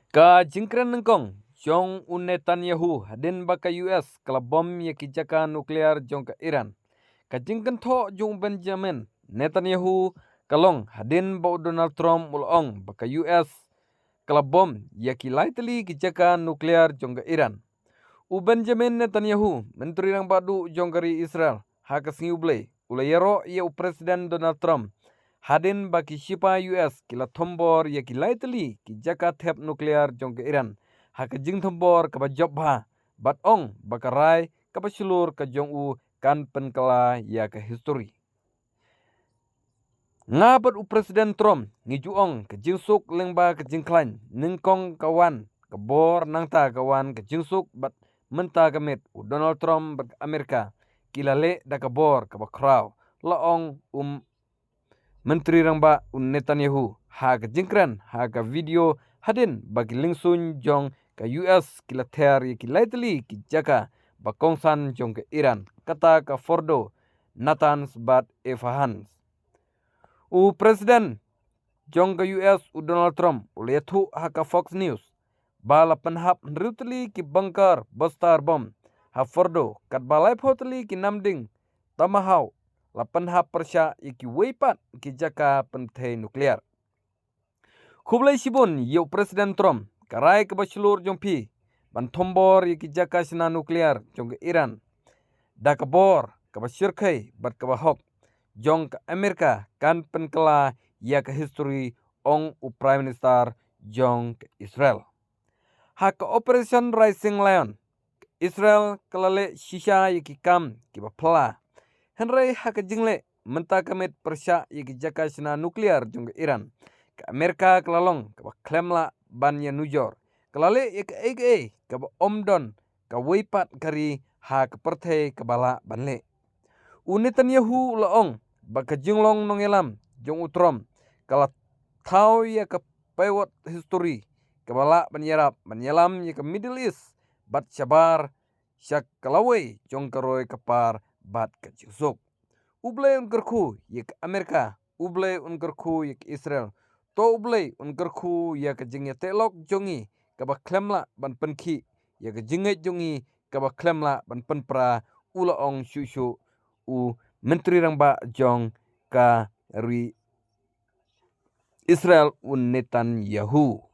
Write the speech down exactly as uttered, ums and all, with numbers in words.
Ka jingkren nyngkong jong u Netanyahu hadien ba ka U S ka la bom ïa ki jaka nuklear jong ka Iran. Ka jingkynthoh jong u Benjamin Netanyahu ka long hadien ba u Donald Trump u la ong ba ka U S ka la bom ïa ki lai tylli ki jaka nuklear jong ka Iran. U Benjamin Netanyahu, Myntri Rangbah Duh jong ka ri Israel, ha ka sngi U Blei u la ïaroh ïa u President Donald Trump hadien ba ki shipai U S ki la thombor ïa ki lai tylli ki jaka thep nuklear jong ka Iran ha ka jingthombor kaba jop bha, bad ong ba ka rai kaba shlur ka jong u kan pynkylla ïa ka histori. Nga bad u President Trump ngi ju ong ka jingsuk lyngba ka jingkhlaiñ, nyngkong ka wan ka bor, nangta ka wan ka jingsuk, bad mynta ka miet u Donald Trump bad ka Amerika ki la leh da ka bor kaba khraw, la ong u Myntri Rangbah u Netanyahu ha ka jingkren ha ka video hadien ba ki lyngsuiñ jong ka U S ki la ther ïa ki lai tylli ki jaka ba kongsan jong ka Iran, kata ka Fordo, Natanz bad Isfahan. U President jong ka U S u Donald Trump u la ïathuh ha ka Fox News ba la pynhap hynriew tylli ki bunker buster bomb ha Fordo, katba laiphew tylli ki namding Tomahawk la pynhap pyrshah ïa kiwei pat ki jaka pynthei nuklear. Khublei shibun ïa u President Trump, ka rai kaba shlur jong phi ban thombor ïa ki jaka shna nuklear jong ka Iran da ka bor kaba shyrkhei bad kaba hok jong ka Amerika kan pynkylla ïa ka histori, ong u Prime Minister jong ka Israel. Ha ka Operation Rising Lion, Israel ka la leh shisha ïa ki kam kiba phylla. Hynrei ha ka jingleh mynta ka miet pyrshah ïa ki jaka shna nuklear jong ka Iran, ka Amerika ka la long kaba khlem lah ban ïanujor. Ka la leh ïa kaei kaei kaba ym don kawei pat ka ri ha ka pyrthei kaba lah ban leh. U Netanyahu u la ong ba ka jinglong nongïalam jong u Trump ka la thaw ïa ka pivot histori kaba lah ban ïarap ban ïalam ïa ka Middle East bad shabar sha ka lawei jong ka roi ka par bad ka jingsuk. U Blei un kyrkhu ïa ka Amerika, U Blei un kyrkhu ïa ka Israel. To U Blei un kyrkhu ïa ka jingïateh lok jong ngi kaba khlem lah ban pynkhih, ïa ka jingngeit jong ngi kaba khlem lah ban pynpra, u la ong shuh shuh u Myntri Rangbah jong ka ri Israel u Netanyahu.